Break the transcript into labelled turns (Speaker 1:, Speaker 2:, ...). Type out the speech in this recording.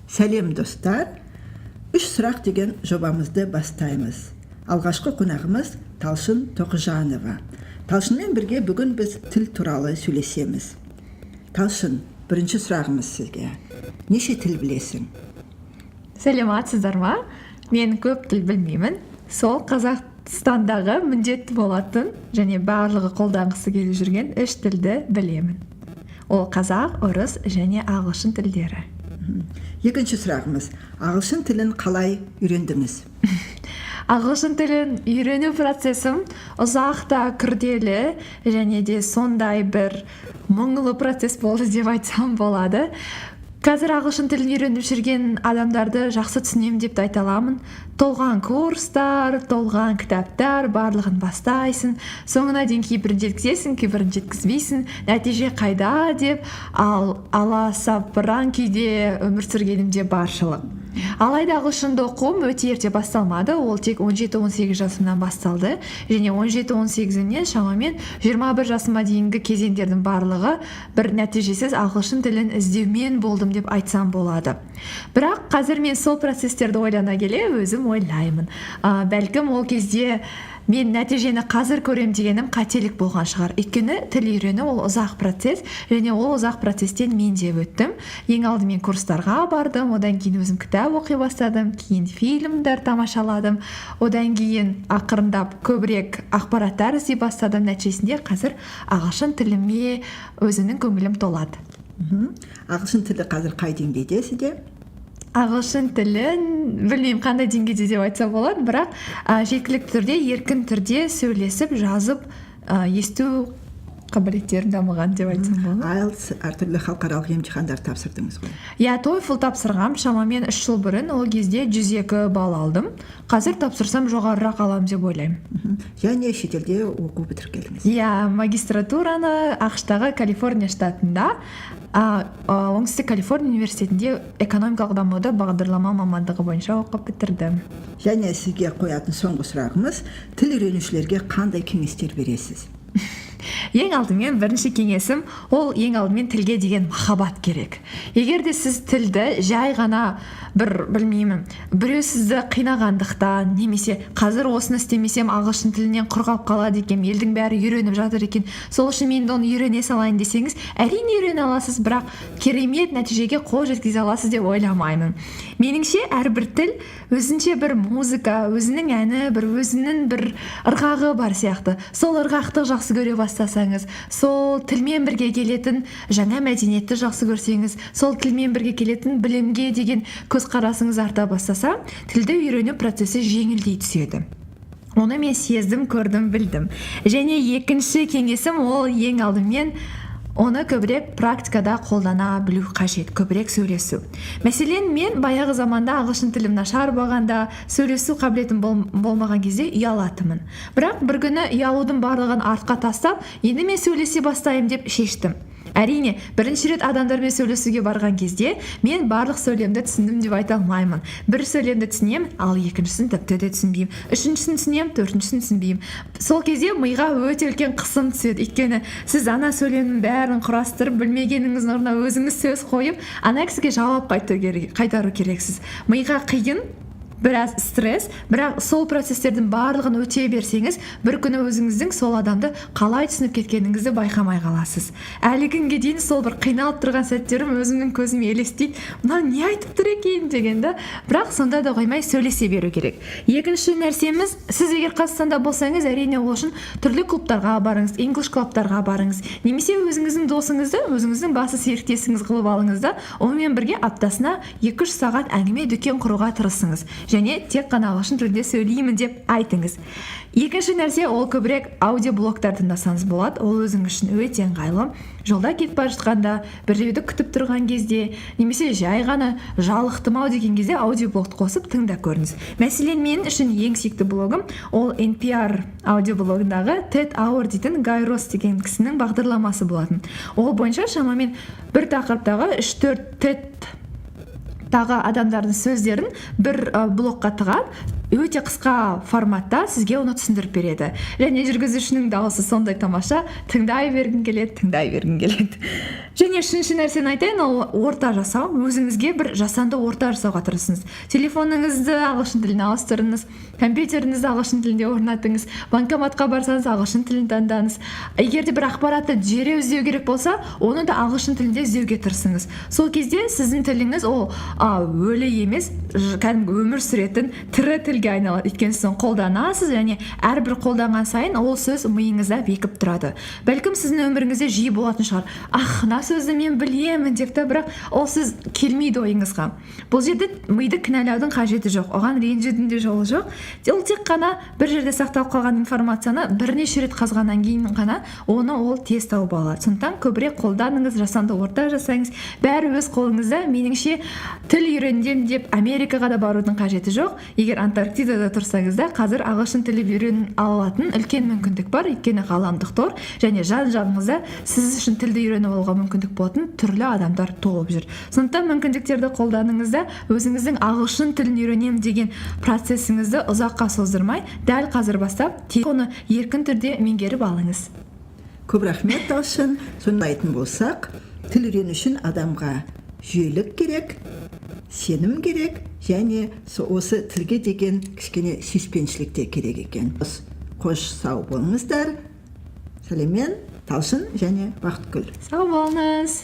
Speaker 1: Сәлем, достар! «Үш сұрақ» деген жобамызды бастаймыз. Алғашқы қонағымыз Талшын Тоқжанова. Талшынмен бірге бүгін біз тіл туралы сөйлесеміз. Талшын, бірінші сұрағымыз сізге: неше тіл білесің?
Speaker 2: Сәлеметсіздер ма? Мен көп тіл білмеймін. Сол Қазақстандағы міндетті болатын және барлығы қолданғысы келіп жүрген үш тілді білемін. Ол қазақ, орыс және ағылшын тілдері.
Speaker 1: Екінші сұрағымыз: ағылшын тілін қалай үйрендіңіз?
Speaker 2: Ағылшын тілін үйрену процесім ұзақ та, күрделі және де сондай бір мұңлы процесс болды деп айтсам болады. Қазір ағылшын тілін үйреніп жүрген адамдарды жақсы түсінемін деп те айта аламын. Толған курстар, толған кітаптар, барлығын бастайсың, соңына дейін кейбірін жеткізесің, кейбірін жеткізбейсің, нәтиже қайда деп ал аласапыран күйде өмір сүргенім де баршылық. Алайда ағылшынды оқуым өте ерте басталмады. Ол тек 17-18 жасымнан басталды және 17-18-імнен шамамен 21 жасыма дейінгі кезеңдердің барлығы бір нәтижесіз ағылшын тілін іздеумен болдым деп айтсам болады. Бірақ қазір мен сол процесстерді ойлана келе, өзім ойлаймын, бәлкім, ол кезде мен нәтижені қазір көрем дегенім қателік болған шығар. Өйткені тіл үйрену — ол ұзақ процесс және ол ұзақ процесстен мен де өттім. Ең алдымен курстарға бардым, одан кейін өзім кітап оқи бастадым, кейін фильмдер тамашаладым, одан кейін ақырындап көбірек ақпараттар іздей бастадым. Нәтижесінде қазір ағылшын тіліме өзімнің көңілім толады.
Speaker 1: Ағылшын тілі қазір қай деңгейде сізде?
Speaker 2: Ағылшын тілін білмеймін, қандай деңгейде деп айтса болады, бірақ жеткілікті түрде, еркін түрде сөйлесіп, жазып, есту қабілеттерім дамыған деп айтсам болады.
Speaker 1: IELTS, әртүрлі халықаралық емтихандар тапсырдыңыз ғой?
Speaker 2: Иә, TOEFL тапсырғам шамамен 3 жыл бұрын. Ол кезде 102 балл алдым. Қазір тапсырсам, жоғарырақ аламын деп ойлаймын.
Speaker 1: Және шетелде оқу бітіріп келдіңіз.
Speaker 2: Иә, магистратураны АҚШ-тағы Калифорния штатында, Оңтүстік Калифорния университетінде экономикалық дамуды бағдарлама мамандығы бойынша оқып бітірдім.
Speaker 1: Және сізге қоятын соңғы сұрағымыз: тіл үйренушілерге қандай кеңестер бересіз?
Speaker 2: Ең алдымен, бірінші кеңесім — ол ең алдымен тілге деген махаббат керек. Егер де сіз тілді жай ғана бір, білмеймін, біреу сізді қинағандықтан немесе қазір осыны істемесем, ағылшын тілінен құр қалып қалады екенмін, елдің бәрі үйреніп жатыр екен, сол үшін мен де оны үйрене салайын десеңіз, әрине, үйрене аласыз, бірақ керемет нәтижеге қол жеткізе аласыз деп ойламаймын. Меніңше, әрбір тіл өзінше бір музыка, өзінің әні, бір өзінің бір ырғағы бар сияқты. Сол ырғақты жақсы көре бастасаңыз, сол тілмен бірге келетін жаңа мәдениетті жақсы көрсеңіз, сол тілмен бірге келетін білімге деген көзқарасыңыз арта бастаса, тілді үйрену процесі жеңілдей түседі. Оны мен сездім, көрдім, білдім. Және екінші кеңесім — ол ең алдымен оны көбірек практикада қолдана білу қажет, көбірек сөйлесу. Мәселен, мен баяғы заманда ағылшын тілім нашар болғанда, сөйлесу қабілетім болмаған кезде ұялатынмын. Бірақ бір күні ұялудың барлығын артқа тастап, енді мен сөйлесе бастаймын деп шештім. Әрине, бірінші рет адамдармен сөйлесуге барған кезде мен барлық сөйлемді түсіндім деп айта алмаймын. Бір сөйлемді түсінемін, ал екіншісін тіпті де түсінбеймін, үшіншісін түсінемін, төртіншісін түсінбеймін. Сол кезде миға өте үлкен қысым түседі, өйткені сіз ана сөйлемнің бәрін құрастырып, білмегеніңіздің орнына өзіңіз сөз қойып, ана кісіге жауап қайтару керексіз. Миға қиын, біраз стресс. Бірақ сол процесстердің барлығын өте берсеңіз, бір күні өзіңіздің сол адамды қалай түсініп кеткеніңізді байқамай қаласыз. Әлі күнге дейін сол бір қиналып тұрған сәттерім өзімнің көзіме елестейді, мынау не айтып тұр екен деген да. Бірақ сонда да қоймай сөйлесе беру керек. Екінші нәрсеміз: сіз егер Қазақстанда болсаңыз, әрине, ол үшін түрлі клубтарға барыңыз, English клубтарға барыңыз немесе өзіңіздің досыңызды өзіңіздің басы серіктесіңіз қылып алыңыз да, онымен бірге аптасына 2-3 сағат әңгіме дүкен құруға тырысыңыз және тек қана ағылшын тілінде сөйлеймін деп айтыңыз. Екінші нәрсе — ол көбірек аудиоблогтар тыңдасаңыз болады. Ол өзіңіз үшін өте ыңғайлы. Жолда кетіп бара жатқанда, біреуді күтіп тұрған кезде немесе жай ғана жалықтым ау деген кезде аудиоблогты қосып, тыңдап көріңіз. Мәселен, мен үшін ең сүйікті блогым — ол NPR аудиоблогындағы TED Hour дейтін Гай Росс деген кісінің бағдарламасы болатын. Ол бойынша шамамен бір тақырыптағы үш төрт TED тағы адамдардың сөздерін бір блокқа тығады. Өте қысқа форматта сізге оны түсіндіріп береді. Және жүргізушінің дауысы сондай тамаша, тыңдай бергің келеді, тыңдай бергің келеді. Және үшінші нәрсені айтайын, ол орта жасау. Өзіңізге бір жасанды орта жасауға тырысыңыз. Телефоныңызды ағылшын тіліне ауыстырыңыз, компьютеріңізді ағылшын тілінде орнатыңыз, банкоматқа барсаңыз, ағылшын тілін таңдаңыз. Егер де бір ақпаратты дереу іздеу керек болса, оны да ағылшын тілінде іздеуге тырысыңыз. Сол кезде сіздің тіліңіз ол өлі емес, кәдімгі өмір сүретін тірі тілге айналады, өйткені сіз оны қолданасыз және әрбір қолданған сайын ол сөз миыңызда бекіп тұрады. Бәлкім, сіздің өміріңізде жиі болатын шығар, «Ах, мына сөзді мен білемін» деп та, бірақ ол сөз келмейді ойыңызға. Бұл жерде миды кінәлаудың қажеті жоқ, оған ренжудің де жолы жоқ. Ол тек қана бір жерде сақталып қалған информацияны бірнеше рет қазғаннан кейін ғана оны ол тез тауып алады. Сондықтан көбірек қолданыңыз, жасанды орта жасаңыз, бәрі өз қолыңызда. Меніңше, тіл үйренемін деп Америкаға да барудың қажеті жоқ. Егер Антарктидада тұрсаңыз да, қазір ағылшын тілі үйрене алатын үлкен мүмкіндік бар, өйткені ғаламдық тор және жан жағыңызда сіз үшін тілді үйреніп алуға мүмкіндік болатын түрлі адамдар толып жүр. Сондықтан мүмкіндіктерді қолданыңыз да, өзіңіздің ағылшын тілін үйренемін деген процесіңізді ұзаққа создырмай, дәл қазір бастап, тек оны еркін түрде меңгеріп алыңыз.
Speaker 1: Көп рахмет, Талшын. Соны айтатын болсақ, тіл үйрену үшін адамға жүйелік керек, сенім керек және осы тілге деген кішкене сүйіспеншілік те керек екен. Қош, сау болыңыздар. Сәлеммен, Талшын және Бақытгүл.
Speaker 2: Сау болыңыз.